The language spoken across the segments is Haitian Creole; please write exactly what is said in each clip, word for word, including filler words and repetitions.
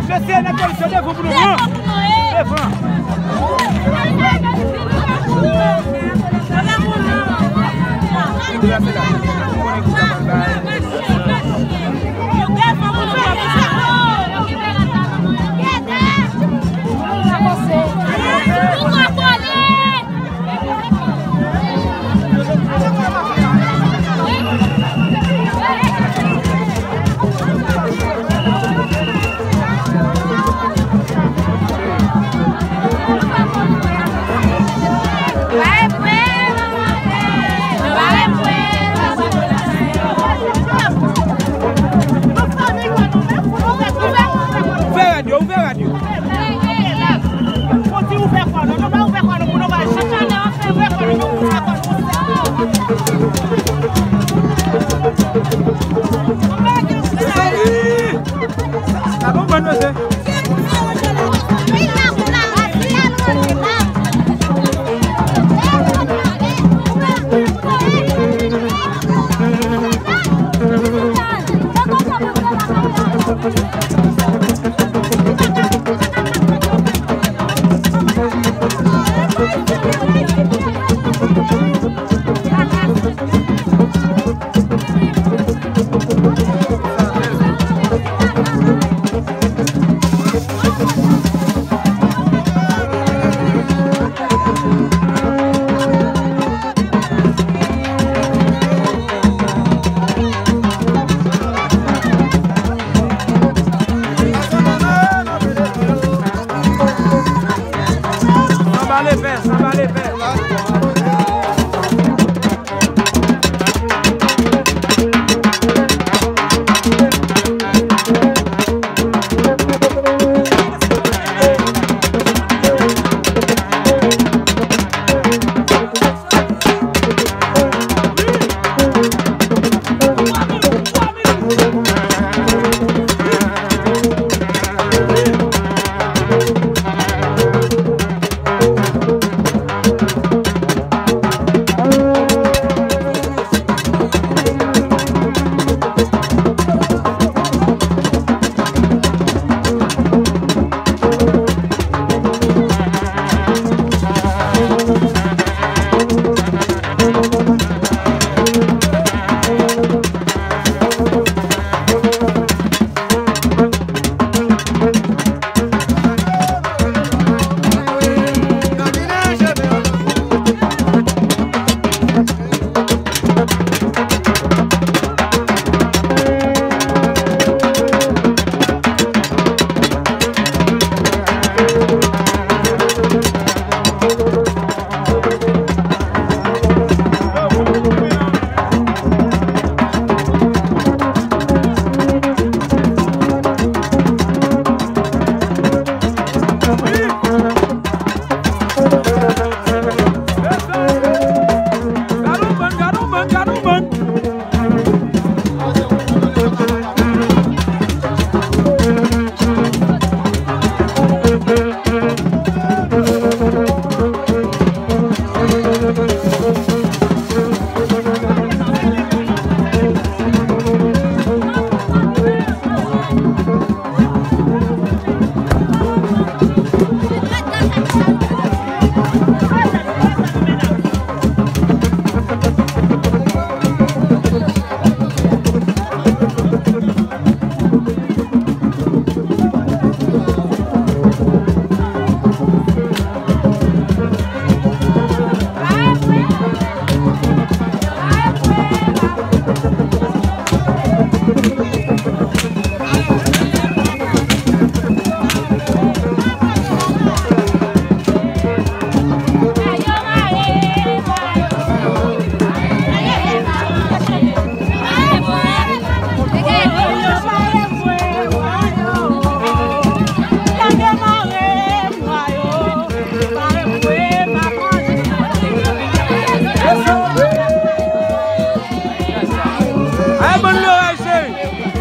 Mesye, nèg polis yo devan pou nou pran. Devan. Ouvè rad yo, ouvè rad yo. Fò di ouvè kò nou, nou pa ouvè kò nou pou nou bay chita. Ouvè kò nou, nou ouvè kò nou. Sa bon, bon, mesye. Sanba lepè, sanba lepè. Ay, bann loray, cheri.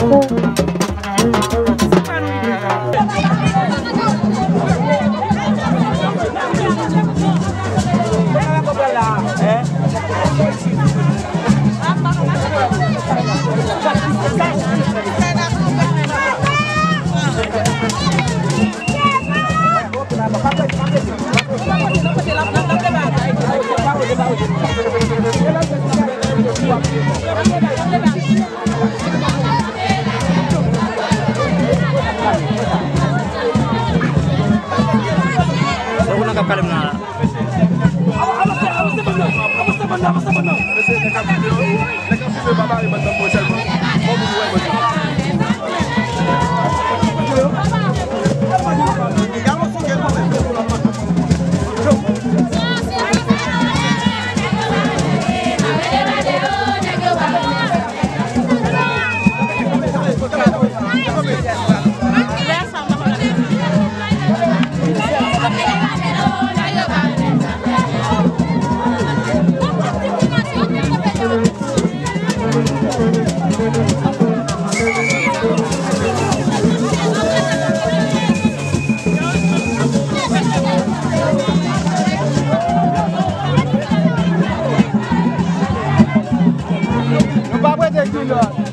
Donk, nan k ap pale m nan la. Nou pa prete kilòt.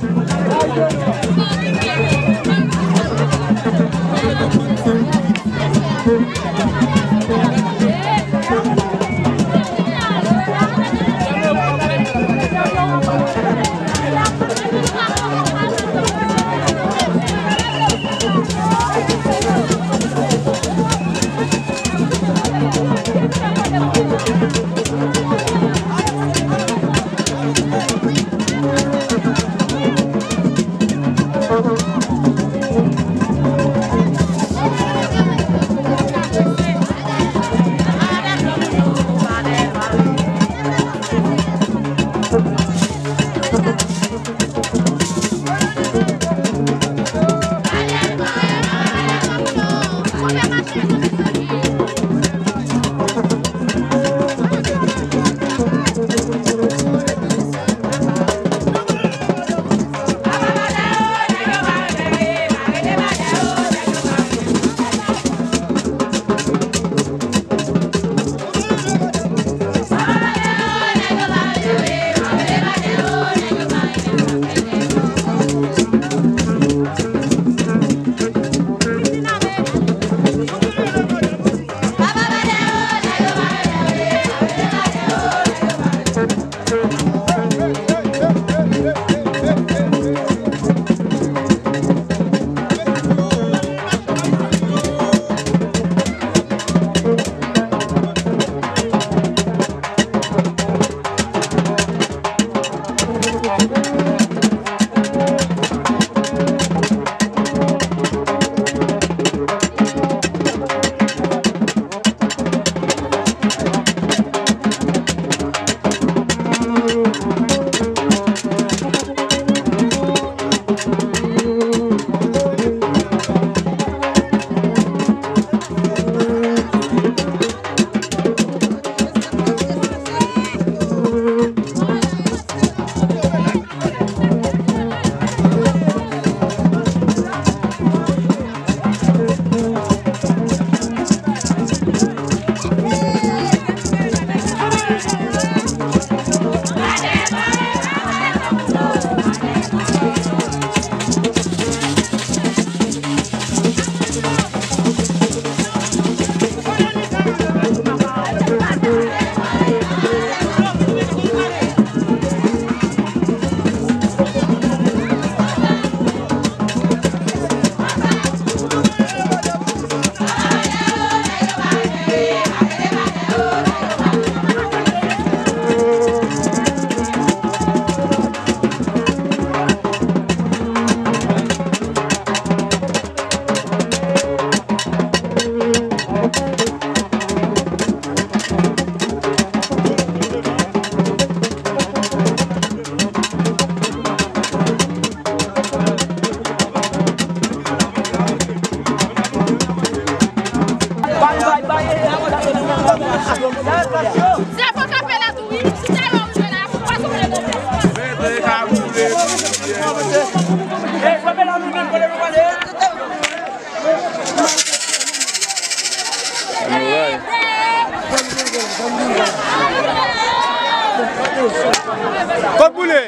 Kòt boule.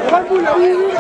Kòt boule, wi, wi, wi.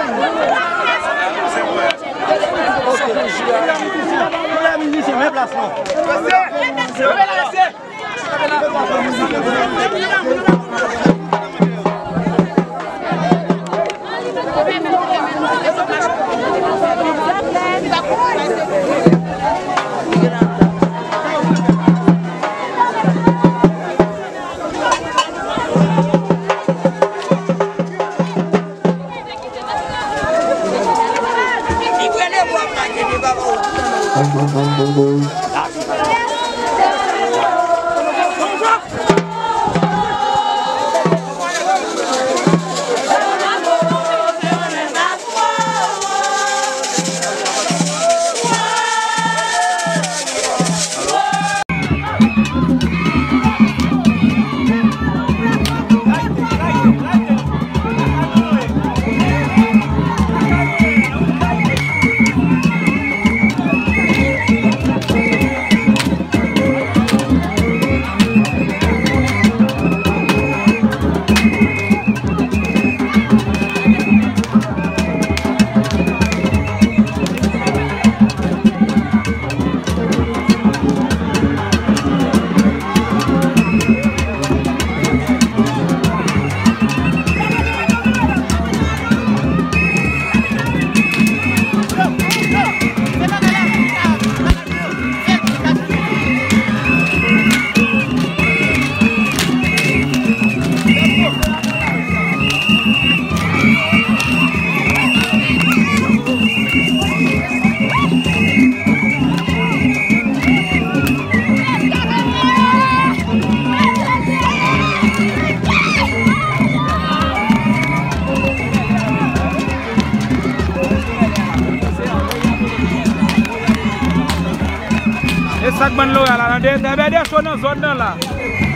E sa k ban loray la, tande? Tande de cho nan zòn nan la.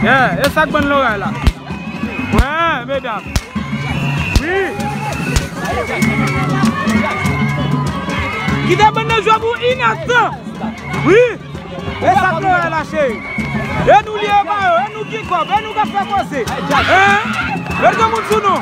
Yeah, e sa k ban loray la. Wè, medam. Wi. Kite ban nan jwe pou Inès. Wi. E sa k loray la, cheri. E nou li e pa yo, e nou ki kòb, e nou k ap fè koze. Hein? Mete moun sou nou.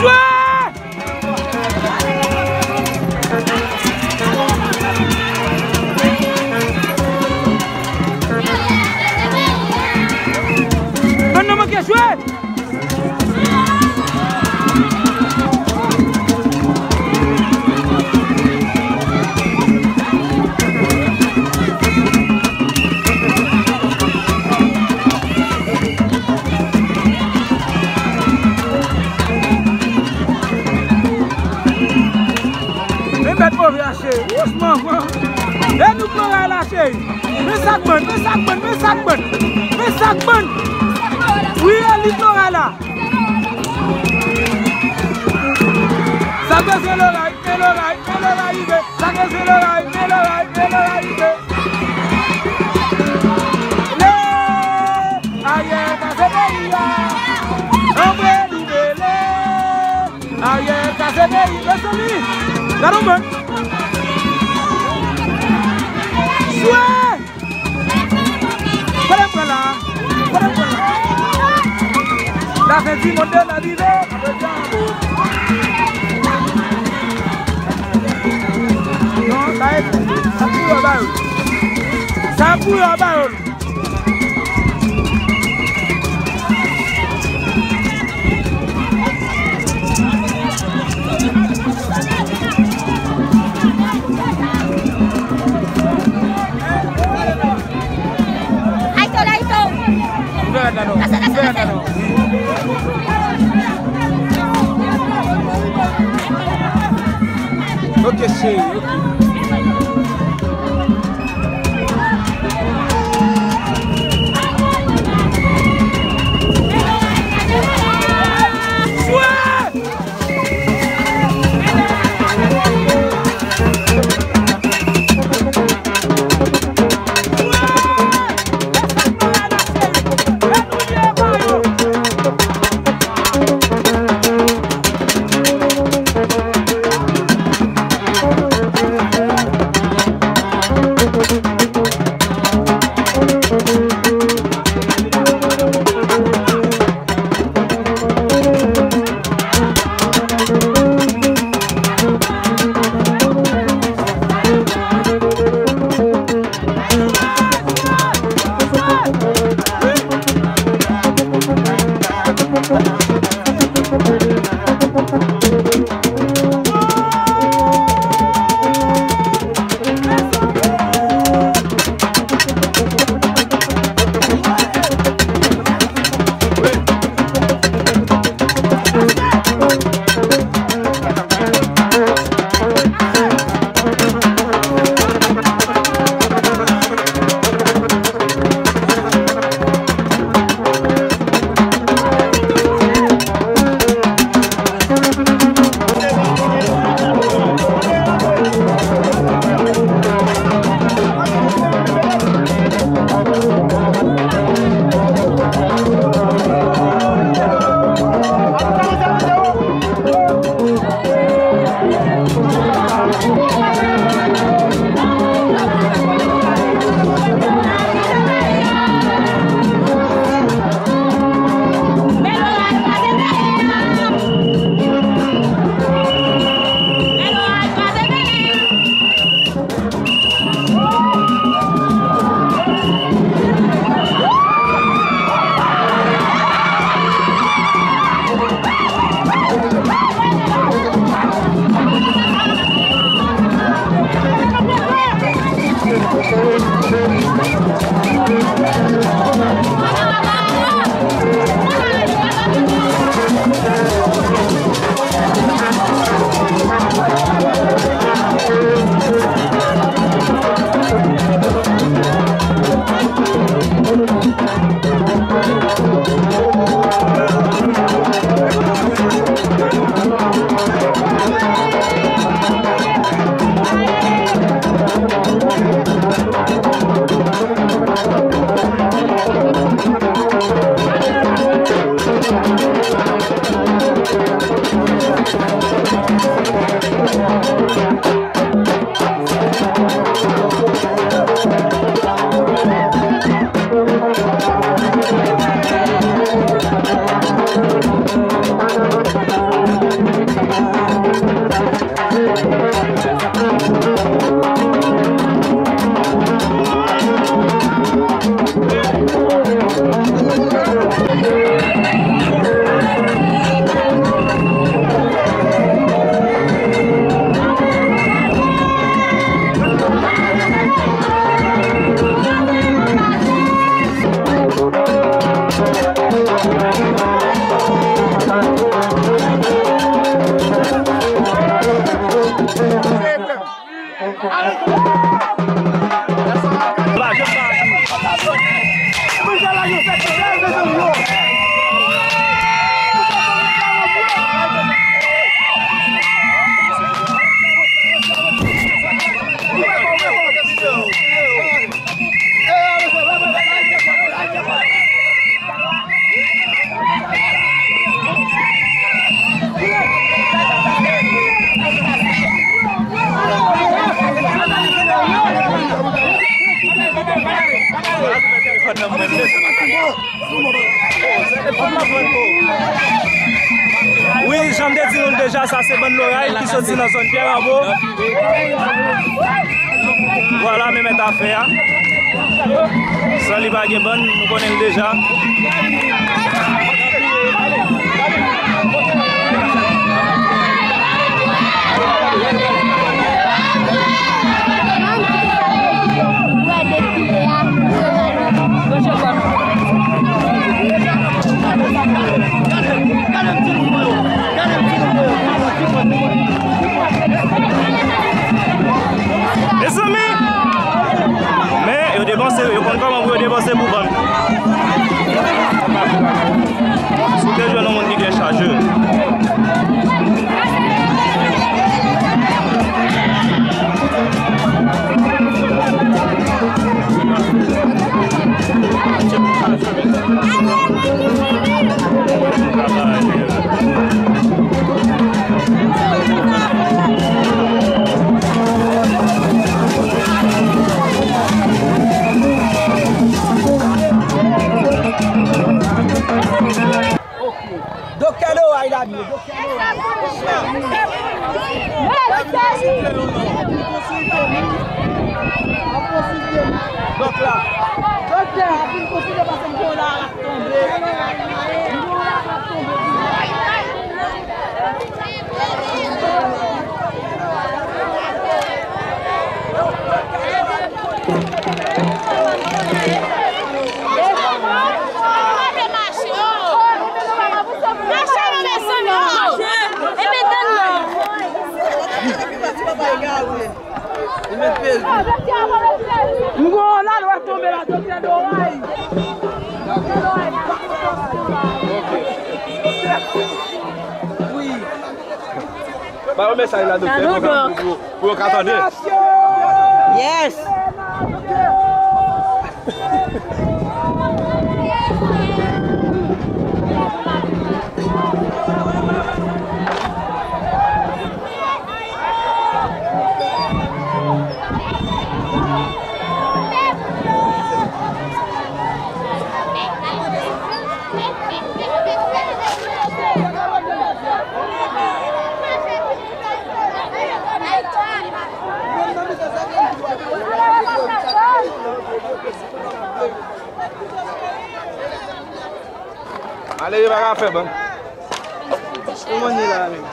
Jwe! Bann nan manke jwe! Men bèt move a, cheri. Wouch, manman. E nou pran ray la, cheri. Men sa k ban, men sa k ban, men sa k ban. Men sa k ban. Wi, e li pran ray la. Sa bezwen loray, men loray, men loray rive. Sa bezwen loray, men loray, men loray rive. Le, Ariel kase peyi a. Anmwe nou mele. Ariel kase peyi, mezanmi. Gade yon bann. Jwe! Kote m pran la? Kote m pran la? Lafen di mond de la rive. Non, sa e, sa pou yo ba yo. Sa pou yo ba yo. Ay, to la, to. Ouvè rad la non. Ouvè rad la non. Ok, cheri, ok. Wi, jan m te di nou l deja, sa se bann loray ki soti nan zòn Pyè Rabo. Vwala, men mèt afè a. San li pa gen bann, nou konnen l deja. Mezanmi! Men, yo depanse, yo konn kòman pou yo depanse pou vann. Si w te jwenn yon moun ki gen chajè. Doktè Loray la vini, Doktè Loray. Doktè, ap vin konsilte paske m konn la ap tonbe. M konn la ap tonbe. M gon lalwa tonbe la, Doktè Loray. Wi. Ba yo mesaj la, Doktè, pou yo ka, pou yo, pou yo ka tande. Yes. Ale, yo pa ka fè ban. Kòman ye la menm?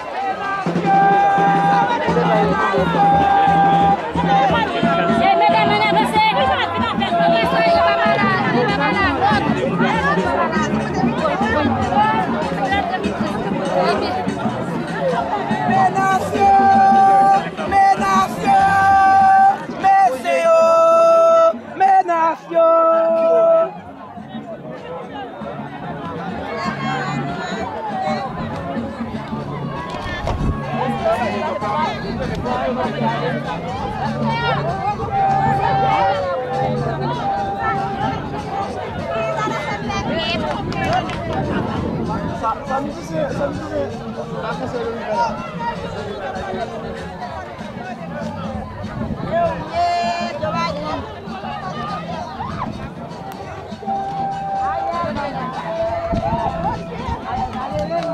Menas yo! Menas yo! Mesye yo! Menas yo!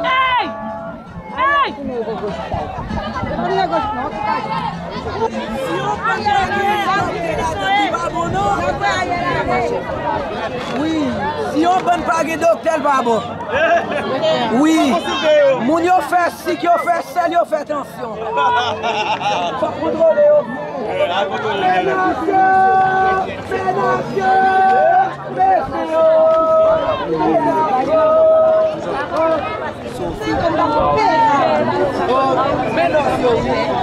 Hey! Hey! Si yon bann pa gen doktè, l pa bon, non? Wi, si yon bann pa gen doktè, l pa bon. Wi, moun yo fè sik, yo fè sèl, yo fè tansyon. Fòk kontwole yo. Fè nasyon, fè nasyon, mesye yo, fè nasyon.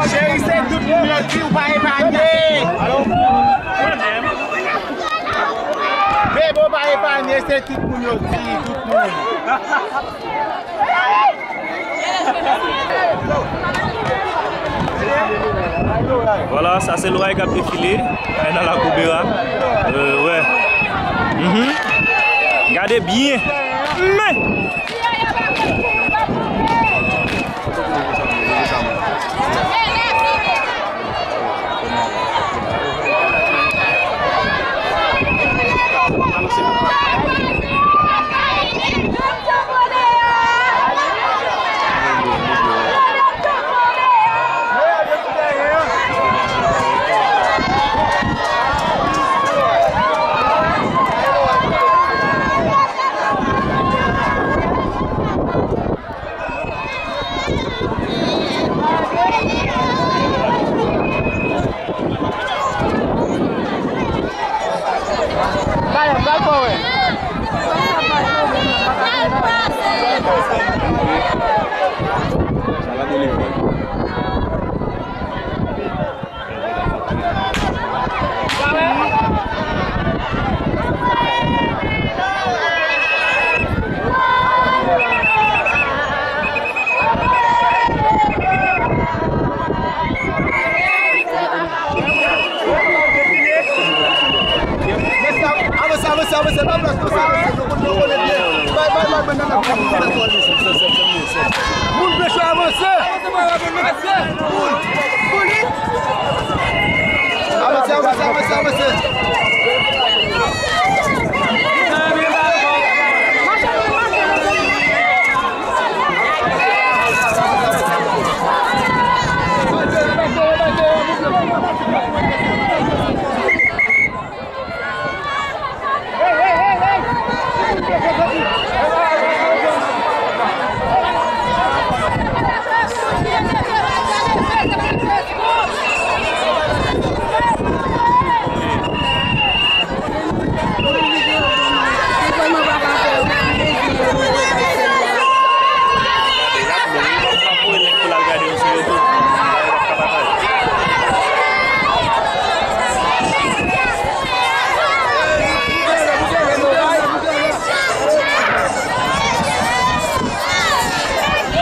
Cheri, se tout moun yo di ou pa epanye. Bebe, ou pa epanye, se tout moun yo di, tout moun. Vwala, sa se loray k ap defile nan lakou Bera. Euh, wè. Mhm. Gade byen. Men! Avanse, avanse, avanse, pa plas, avanse, nou konnen, nou konnen byen. Bay, bay, bay, bay, bay, bay. Moun peche avanse. Avanse, avanse, avanse, avanse.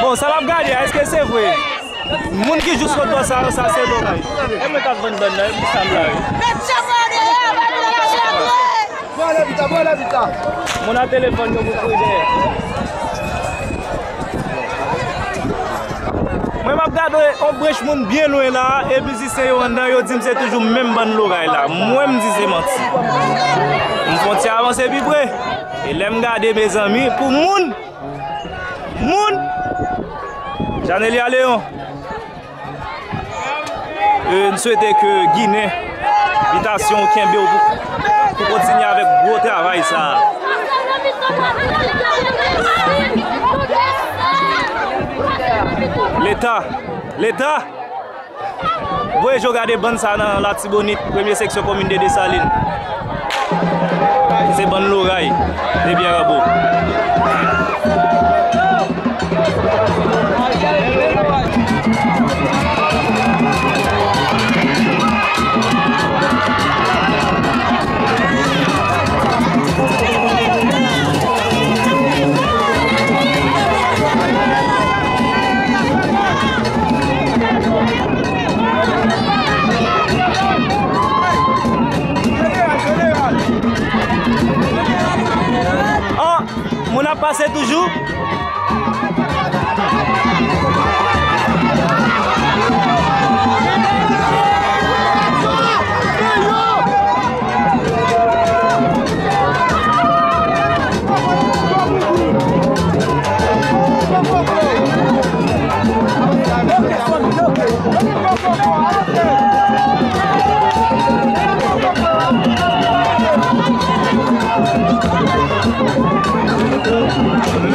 Bon, sa n ap gade a, èske se vre? Moun ki jous sot bò sa yo, sa se loray. E mwen k ap vann bann nan, e pou sa m la, wi. Moun a telefòn yo pou kouri dèyè. Mwen m ap gade yon branch moun byen lwen la, epi si se yo anndan, yo di m se toujou menm bann loray la. Mwen m di se manti. M fè yon ti avanse pi pre. E lè m gade, mezanmi, pou moun, moun, Janelia Léon. Euh, n swete ke Ginen, bitasyon w kenbe w pou, pou kontinye avèk gwo travay sa a. Leta, Leta, voye je w gade bann sa a nan Latibonit, premye seksyon komin de Desalin. Se bann loray de Pierre Rabault. An, moun ap pase toujou.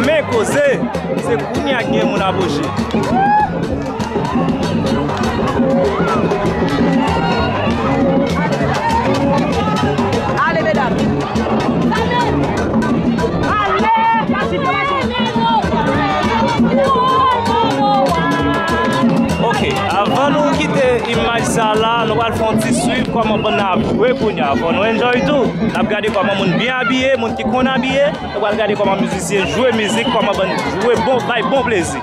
Men koze, se kounye a k gen moun ap oje. Ale, medam. Ale! Ok, avan nou kite imaj sa la, nou pral fè yon ti swiv kòman bann nan ap jwe kounye a. Fò nou enjoy tou. N ap gade kòman moun byen abiye, moun ki konn abiye. Nou pral gade kòman mizisyen jwe mizik, kòman bann jwe bon, bay bon plezi.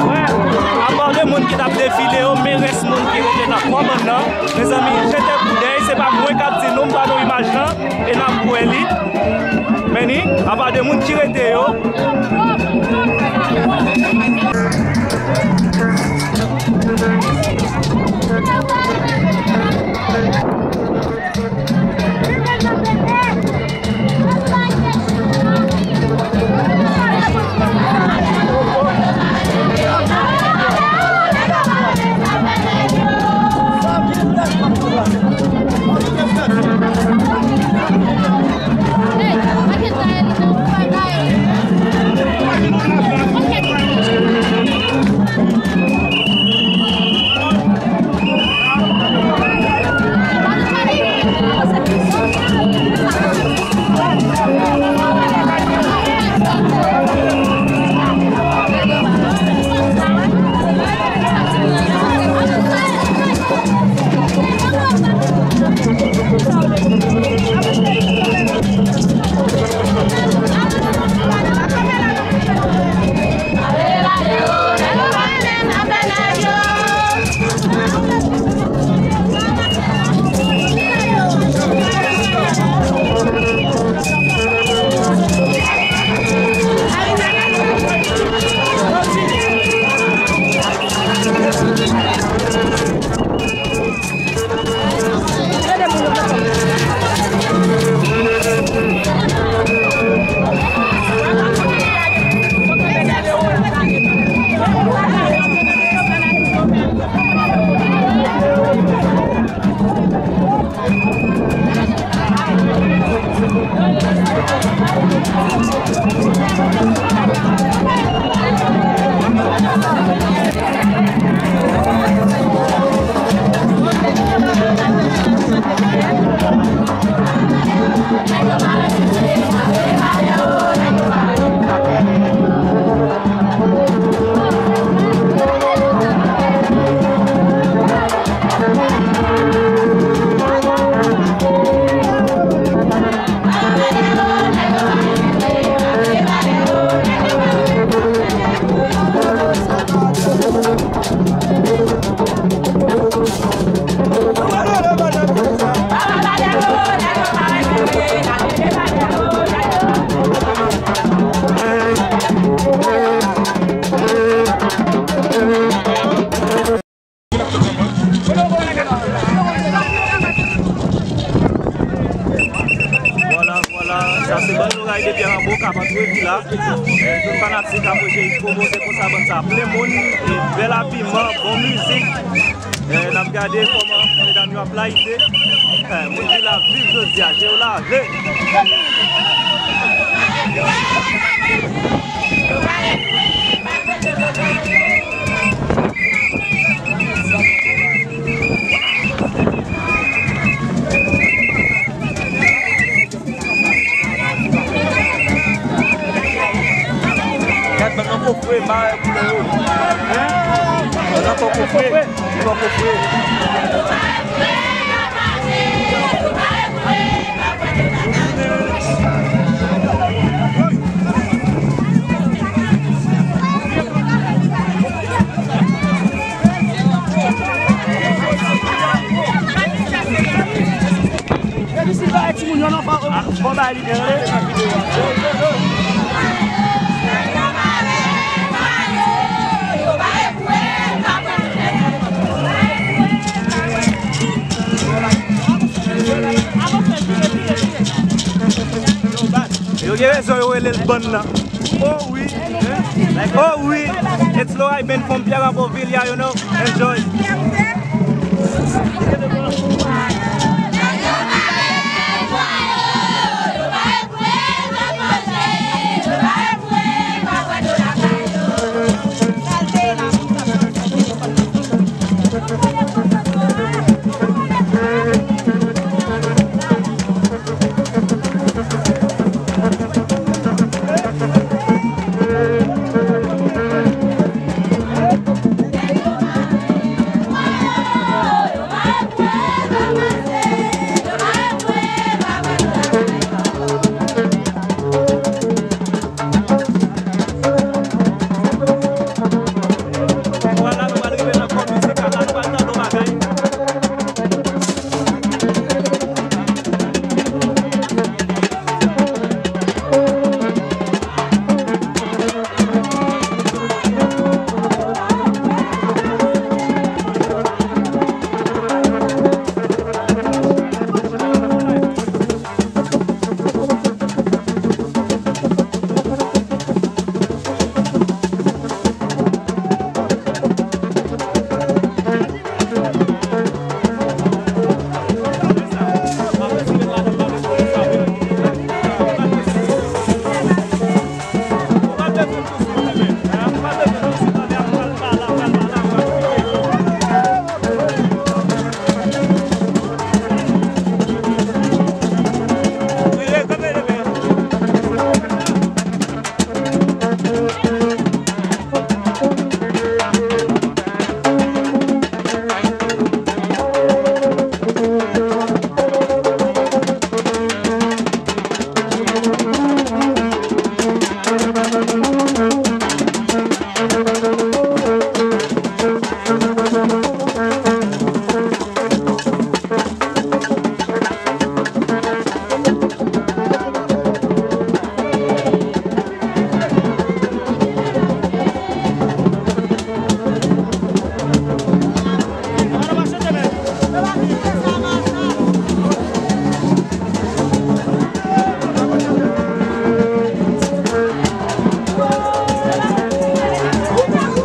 Wè, apa de moun ki t ap defile yo, men rès moun ki rete nan kò bann nan. Mezanmi, jete koudèy, se pa mwen k ap di nou, m ba nou imaj lan, e n ap wè li. Men ni, apa de moun ki rete yo. Vwala, vwala, sa se bann loray depi Aranbo k ap antre vila. Tout fanatik ap oje Kobo, se konsa bann sa plen moun, e bèl abiman, bon mizik. E n ap gade kòman medam yo ap layite. E, moun vila viv jodi a, je yo lave. Gad bann nan kofre, mare koulè yo. Bann nan kofre, bann nan kofre. Yo gen rezon yo rele l bann nan. Oh wi. Oh wi. It's Lil Ivan from Pierre Bovillia, you know. Enjoy.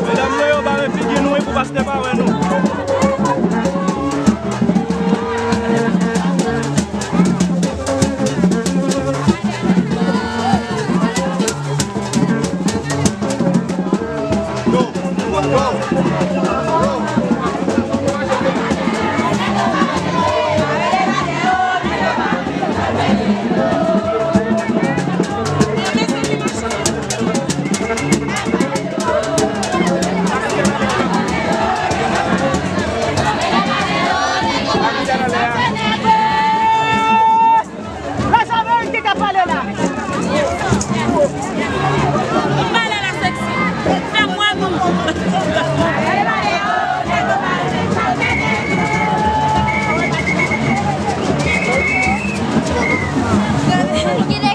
Medam nou yo, bare figi nou wi pou pastè pa wè nou. Lajan verite k ap pale la. Pale la, sexy. Fè mwen nou.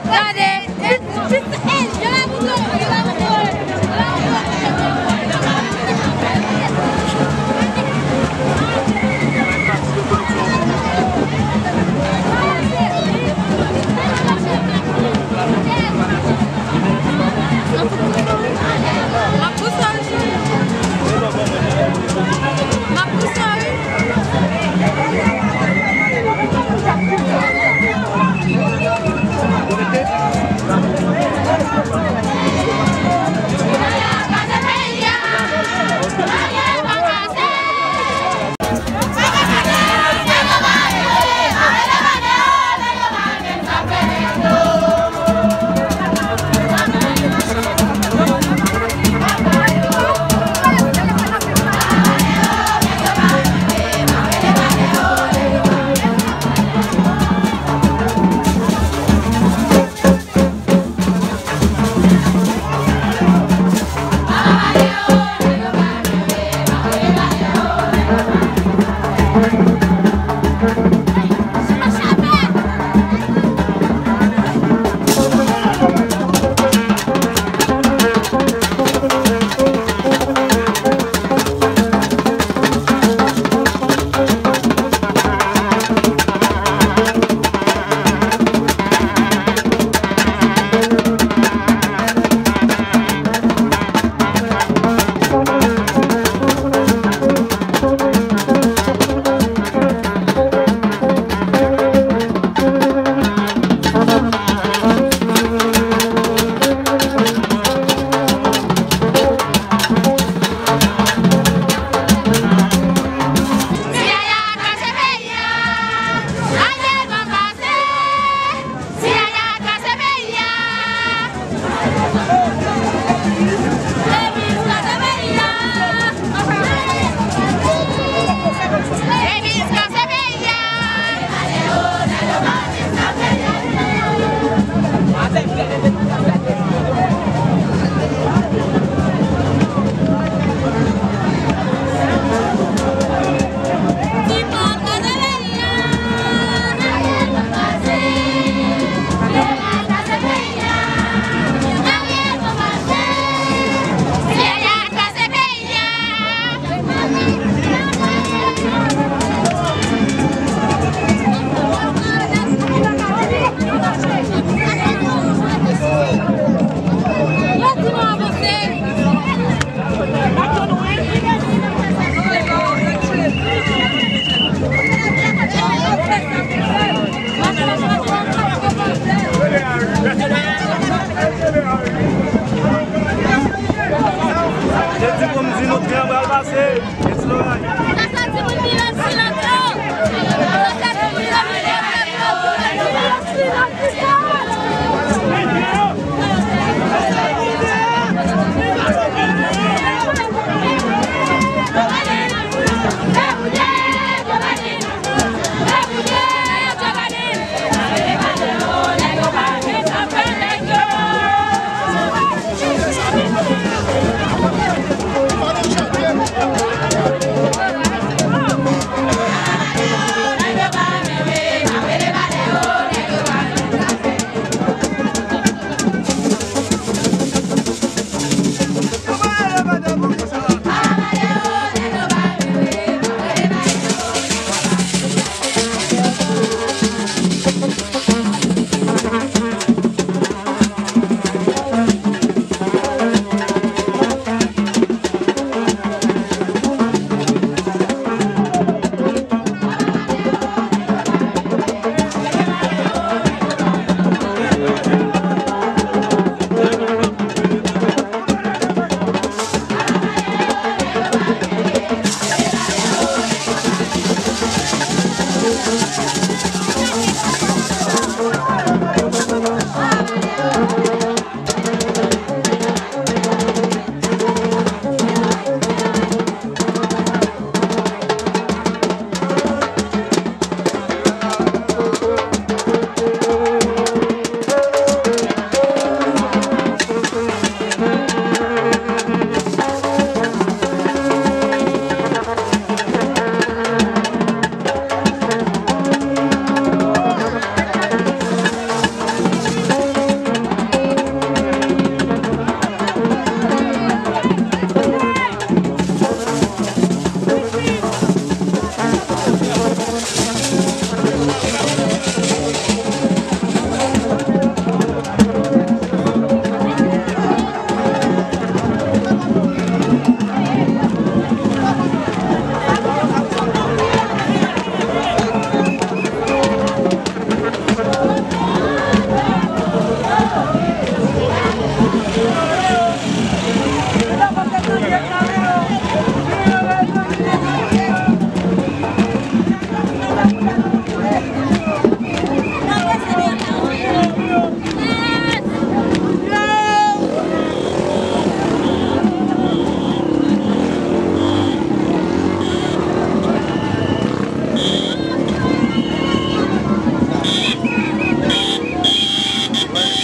Gade. M ap pouse w wi. M ap pouse w wi.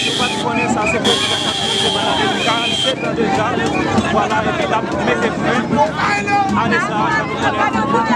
Ou pa t konnen sa, se prezidan k ap dirije Panafrik karannsèt an deja. Vwala, epi l ap mete fen a esklavaj, jan nou konnen.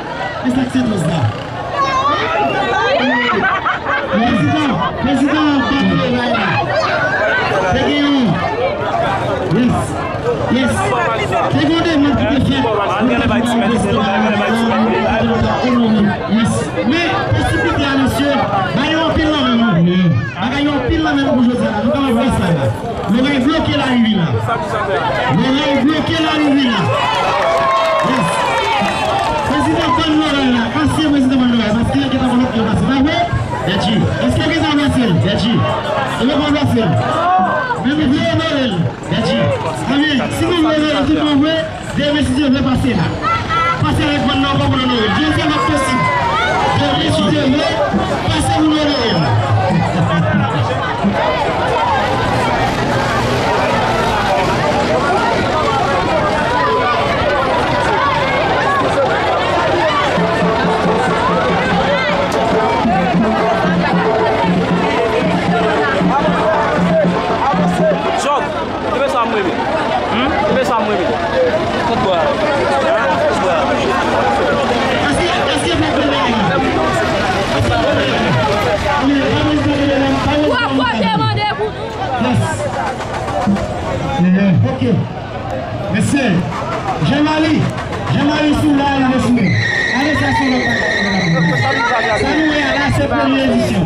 E sa k se dous la? Prezidan, prezidan, bat le la. Te gen yon. Yes. Yes. Te gen yon demann ki te fèt. Yes. Men, presipite a, mesye, ba yo anpil nan men nou. Bagay yo anpil nan men nou pou jodi a la. Nou kapab fè sa la. Loray bloke lari Vila. Loray bloke lari Vila. Yes. Prezidan Bann Loray la, ansyen prezidan Bann Loray, paske yo gentan konn yo pase. Pa vre? Bètji. Èske yo gentan pase l? Bètji. Yo gentan pase l. Men nou vle onore l. Bètji. Ebyen, si nou vle onore l tout bon vre, demen, si Dye vle, pase la. Pase avèk bann nan ankò pou n onore l. Jodi a, l ap posib. Demen, si Dye vle, pase pou n onore l. Jòb, kenbe sa mwen men. Kenbe sa mwen men. Kot bwa? Kot bwa? Ou ap pote mande pou nou. Yes. Yeah, ok. Mesye, Jean-Marie, Jean-Marie sou la, li sou. Ale, sa se lòt bagay. Sa nou wè a la, se premye edisyon.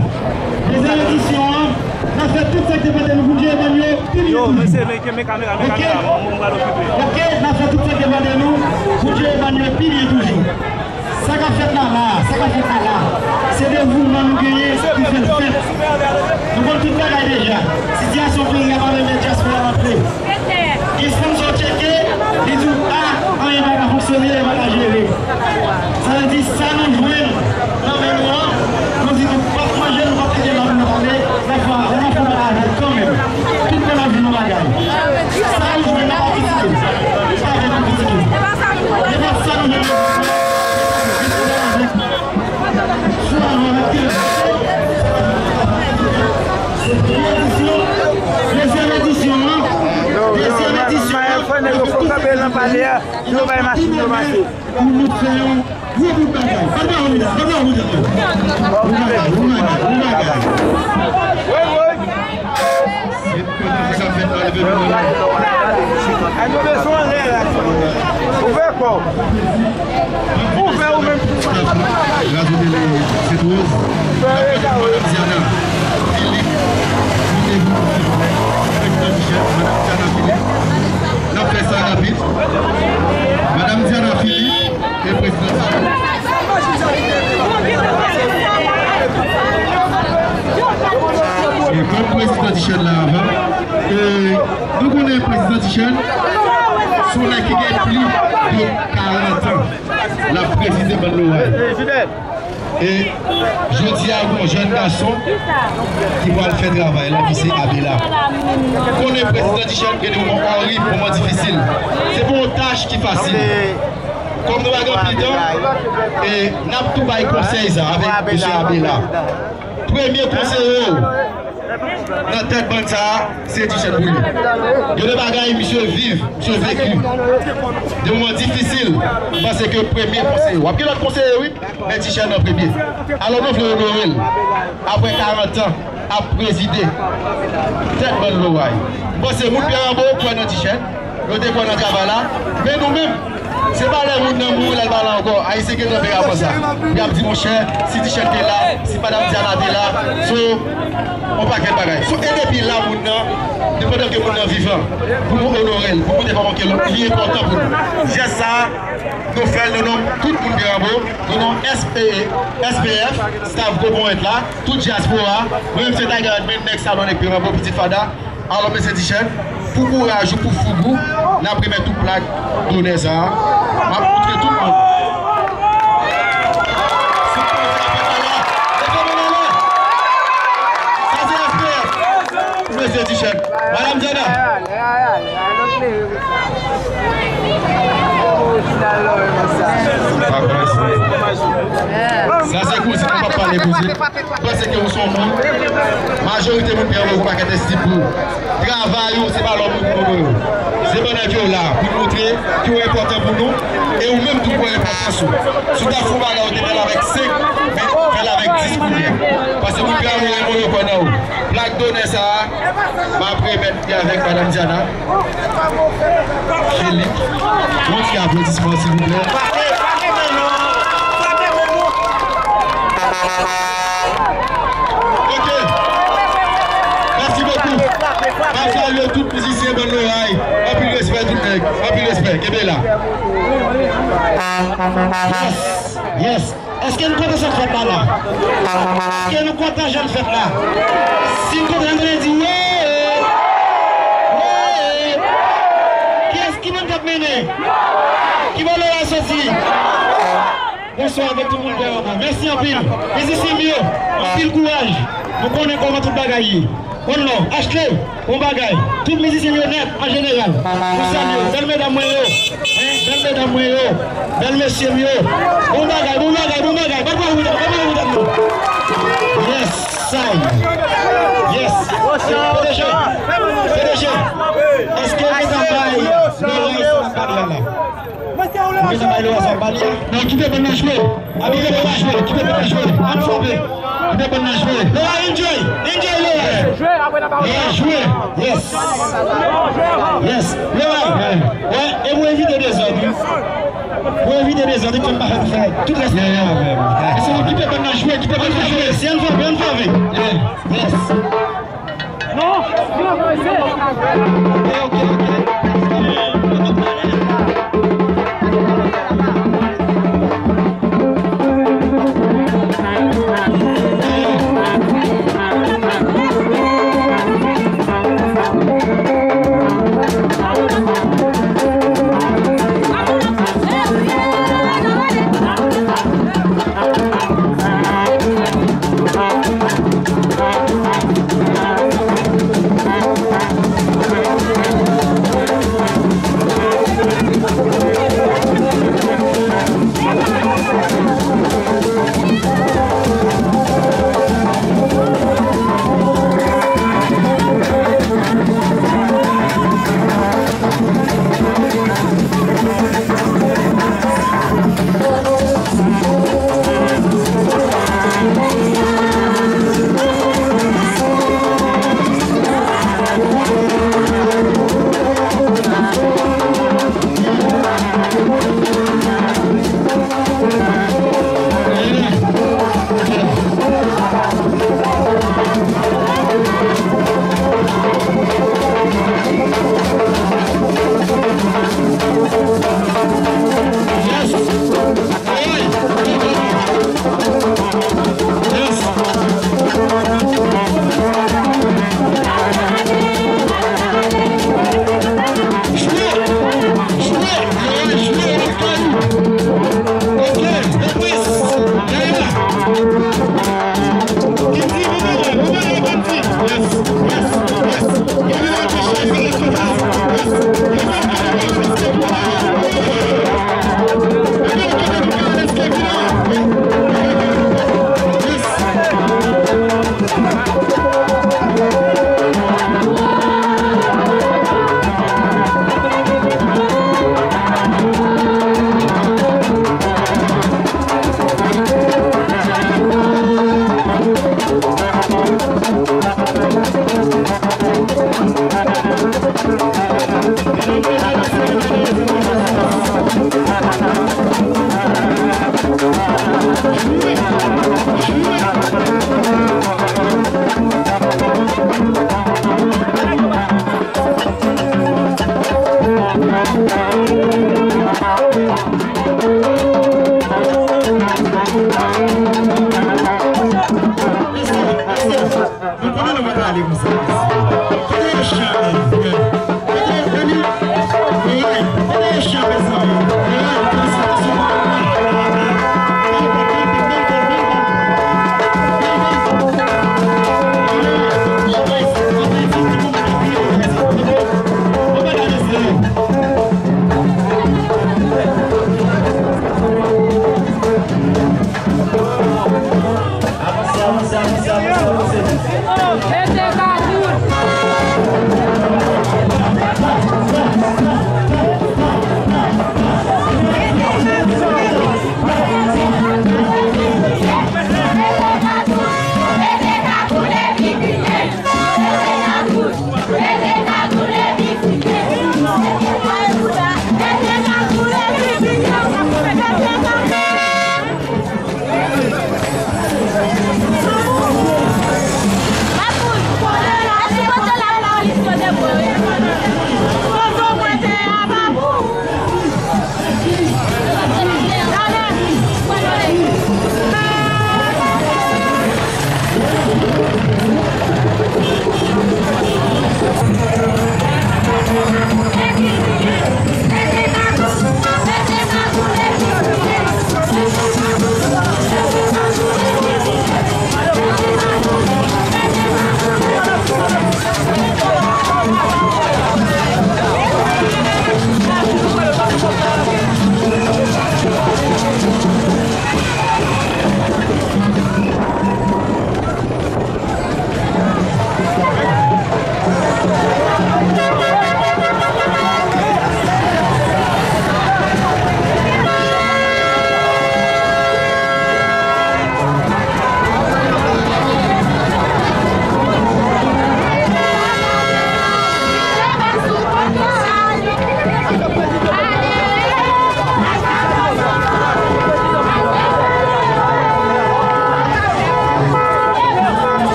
Dezyèm edisyon an, n ap fè tout sa k depann de nou pou Dye ban yo pi byen toujou. Yo, mesye, men, men kamera, men kamera, mwen, mwen pral okipe. Ok, n ap fè tout sa k depann de nou pou Dye ban yo pi byen toujou. Sa k ap fèt la la, sa k ap fèt la la, se devouman nou genyen ki fè l fèt. Nou konn tout bagay deja. Sitiyasyon peyi a pa pèmèt dyaspora antre. Gen sponsò tcheke, li di w, a, anyen pa ka fonksyone, li pa ka jere. Sa vle di, sa nou jwenn nan men nou an, nou di nou p ap manje, nou p ap kite l nan men nou ale, n ap fè, n ap fè bagay avè l kanmenm. Tout moun ap jwenn yon bagay. Sa nou jwenn Nèg yo fò kanpe nan palè a, yo bay machin yo pase. Pou nou fè yon gwo bout bagay. Bat bwa pou Vidal, bat bwa pou Vidal. Bon bagay, bon bagay, bon bagay. Wi, wi. Se kote sa k ap fèt la, leve nou la. Ay, nou bezwen anlè la. Ouvè kò w. Ouvè ou menm. Razo Tele, Sentwoz. Madanm Diana Philippe, moute pou nou, silvouplè. Prezidan Michel, Madanm Diana Philippe. N ap fè sa rapid. Madanm Diana Philippe e prezidan Salon. E kòm prezidan Tichèn la avan, e nou konnen prezidan Tichèn, se yon nèg ki gen plis de karant an l ap prezide bann loray. E jodi a, gon jèn gason ki pral fè travay la, ki se Abela. Konnen prezidan Tichèn gen de moman orib, moman difisil. Se pa yon tach ki fasil. Kòm nou pa gen anpil tan, e n ap tou bay konsèy sa avèk mesye Abela. Premye konseye w nan tèt bann sa a, se Tichèn pou li. Gen de bagay misye viv, misye veki. De moman difisil, m panse ke premye konseye w. W ap gen lòt konseye, wi. Men Tichèn an premye. Alò, nou vle onore l. Apre karant an ap prezide tèt bann loray. M panse moun Pyè Ranbo kwè nan Tichèn. Yo te kwè nan travay la. Men nou menm, se pa lè moun nan mouri l al pale ankò. Ayisyen gentan pè avan sa. Y ap di, monchè, si Tichèn te la, si Madanm Diana te la, so, yon pakèt bagay. So, e depi la, moun nan, depandan ke moun nan vivan, pou nou onore l, pou nou montre kòman ke li enpòtan pou nou. Jès sa a, nou fè l nan non tout moun Pyè Ranbo, nan non S P, S P F, staff Gwo Ponyèt la, tout dyaspora, mwen menm se Tiger Admin, nèg Salon nèg Pyè Ranbo, Pitit Fada. Alò, mesye Tichèn, pou kouraj ou, pou foug ou, n ap remèt ou plak donè sa a. M ap montre tout moun. Sa se S P F. Mesye Tichèn. Madanm Diana. Sa se kouzin, nou p ap pale kouzin. Panse ke ou se yon moun. Majorite moun ki anvoye yon pakèt estip pou ou. Travay ou, se pa lòt moun ki anvoye w. Se pandan ke w la pou w montre ke w enpòtan pou nou, e ou menm tou ou enpòtans ou. Si w ta fè yon bagay, ou te fè l avèk senk, men fè l avèk dis kounye a. Paske moun ki anvoye w yo kwè nan ou. Plak donè sa a, m ap remèt li avèk Madanm Diana Philippe. Yon ti aplodisman, silvouplè. Ok. Mèsi bokou. M ap salye tout mizisyen bann loray. Anpil respè tout nèg. Anpil respè. Kenbe la. Yes. Yes. Èske nou kontan sa k fèt la la? Èske nou kontan jan l fèt la? Si n kontan, ann di wee! Wee! Kiyès ki moun k ap mennen? Ki bò loray soti? Bonswa avèk tout moun Pyè Ranbo. Mèsi anpil. Mizisyen m yo, anpil kouraj. Nou konnen kòman tout bagay ye. One love. Ashley, bon bagay. Tout mizisyen yo nèt, an jeneral. Nou salye w. Bèl medam mwen yo. Hein, bèl medam mwen yo. Bèl mesye m yo. Bon bagay, bon bagay, bon bagay. Bat bwa pou nou, bat bwa pou nou. Yes, sir. Yes. P D G. P D G. Èske ou gentan bay loray sa m ap pale a la? Ou gentan bay loray sa m ap pale a? Non, kite bann nan jwe. Kite bann nan jwe, kite bann nan jwe. Ann frape. Kite bann nan jwe. Loray, enjoy. Enjoy, Loray. Loray, jwe. Yes. Yes. Loray. Wè, e pou evite dezòd, wi. Pou evite dezòd, wi, fè m pa fè tout rès la avè m. Èske nou kite bann nan jwe, kite bann nan jwe. Si ann frape, ann frape. Yes. Non, non, non, se... Ok, ok, ok. Nou konnen nou pa t ale konsa. Kote yo chan, frè? Kote yo, kote yo chan, mezanmi? Avanse, avanse, avanse, avanse, avanse.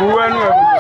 Ou wè nou wè.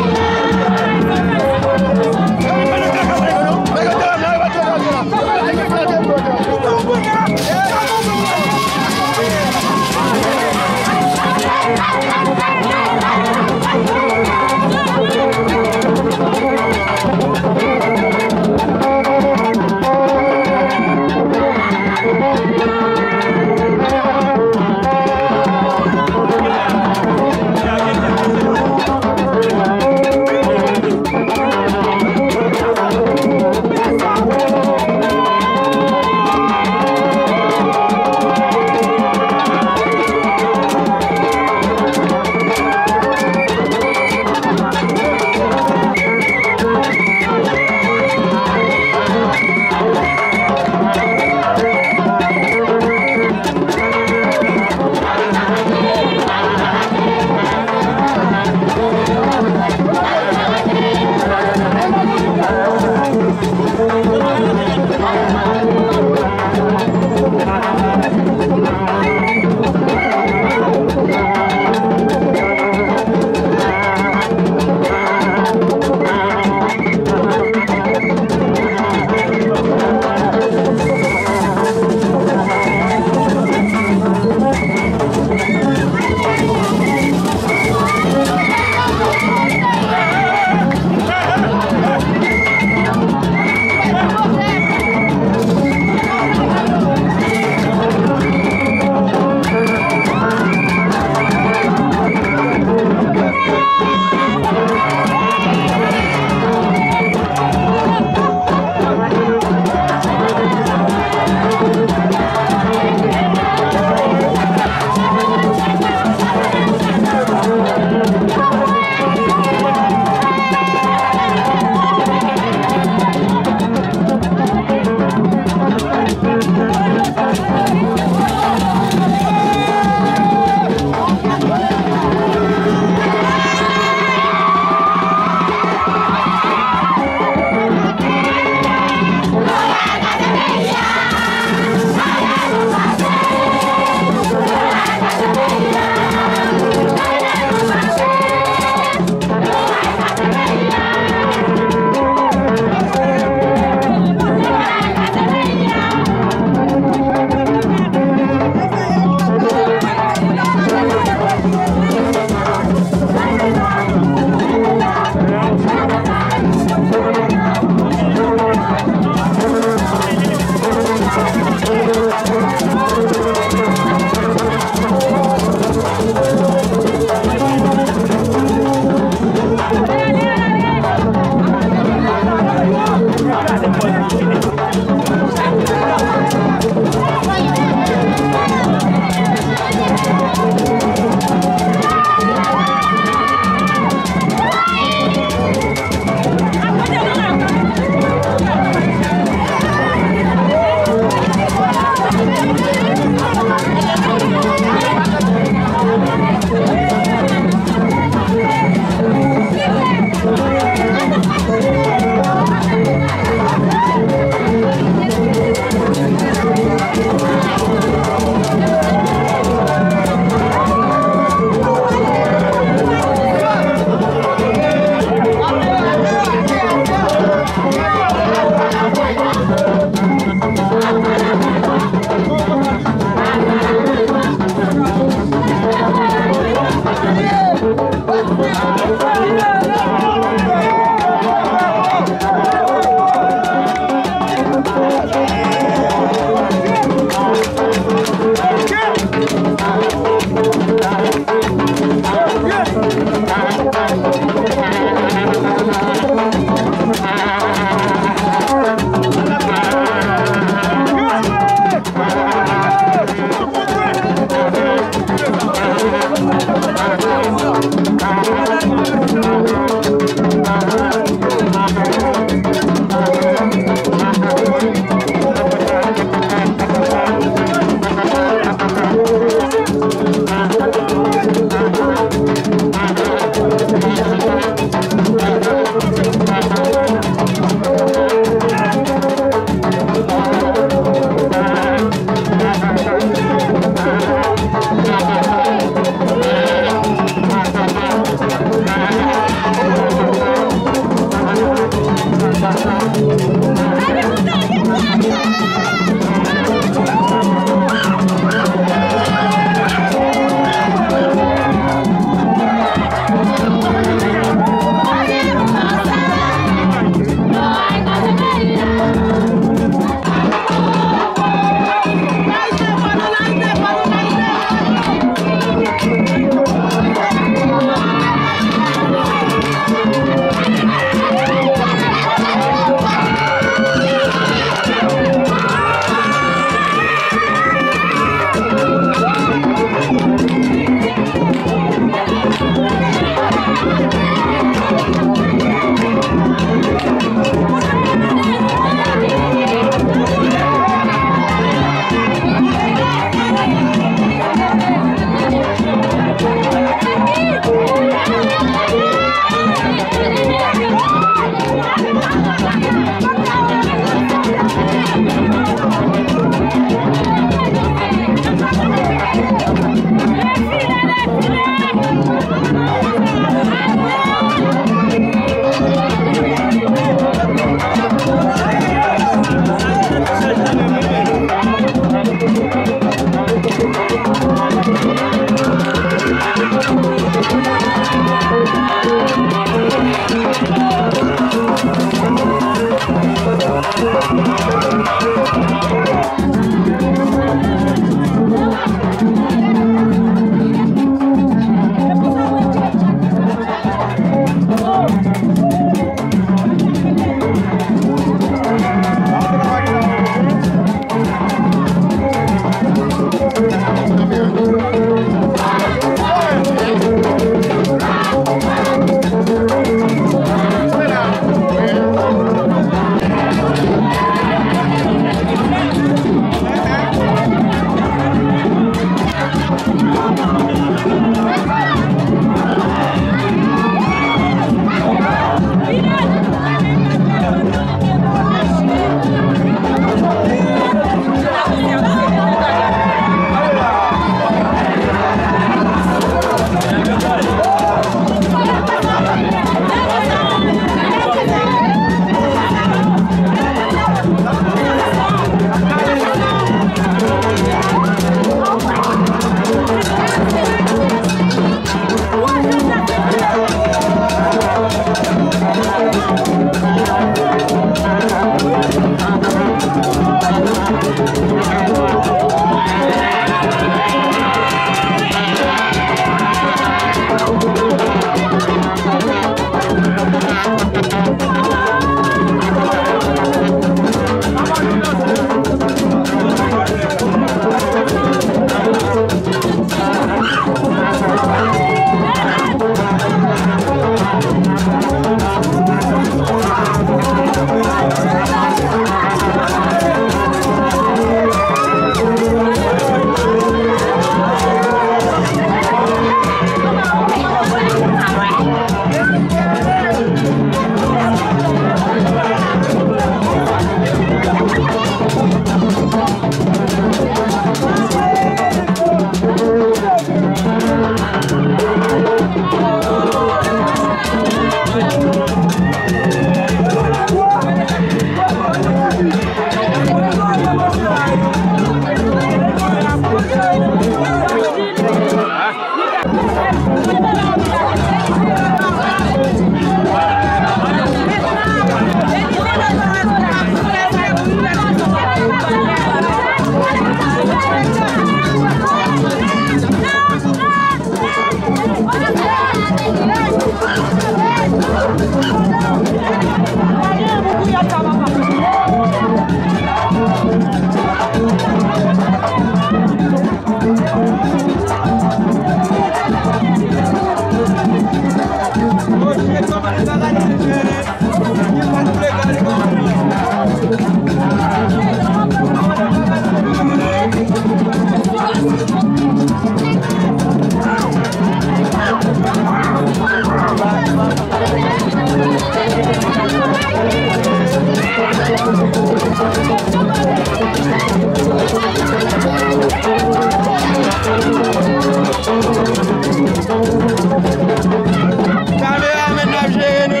Kameramann ap jere nou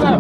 la.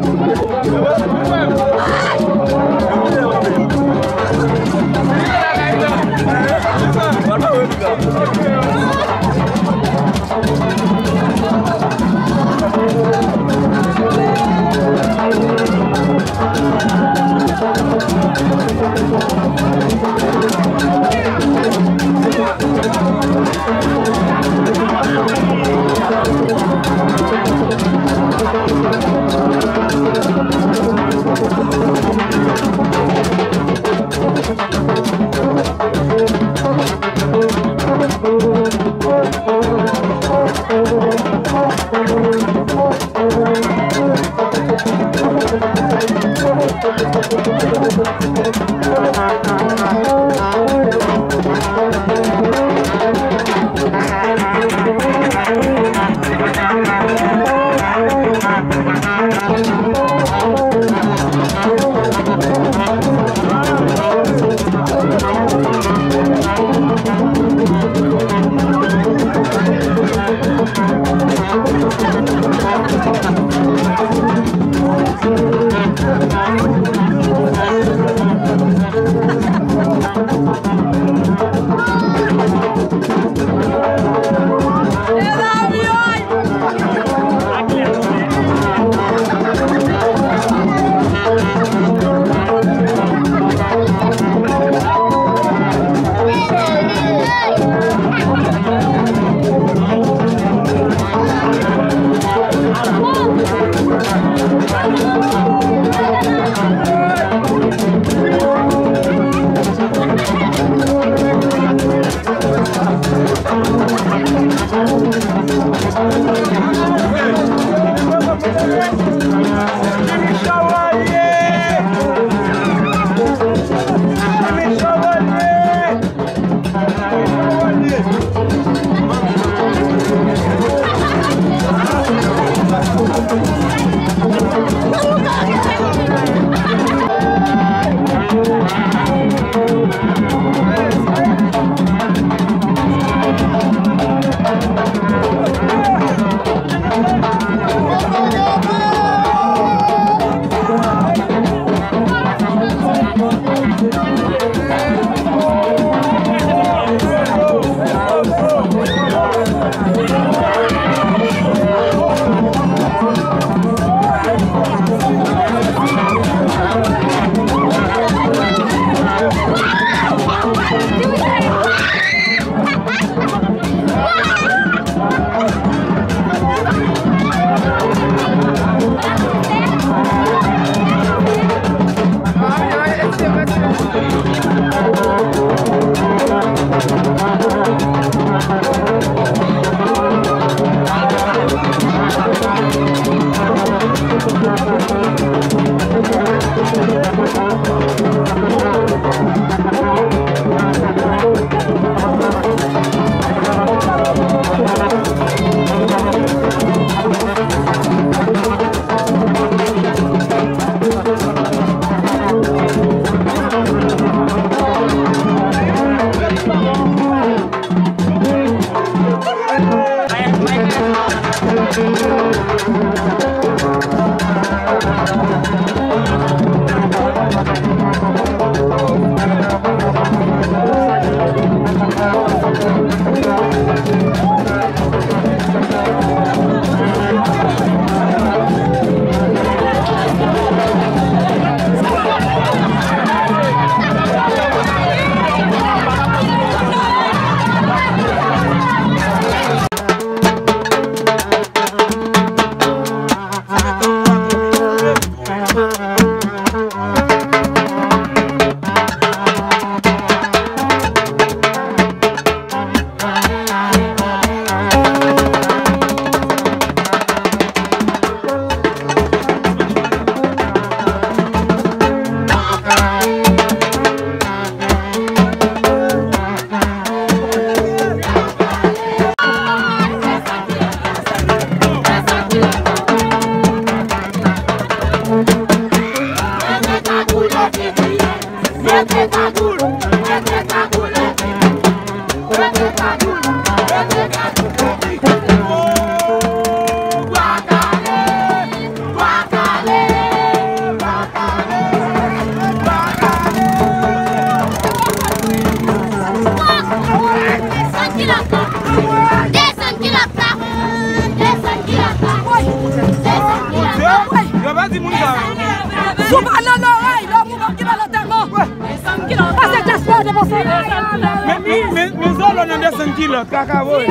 Kilòt, kaka voye.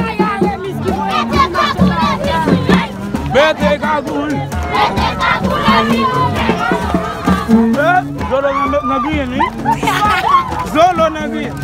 Mete kagoul. Eh, Zolo nan, nan griyen, wi. Zolo nan griyen.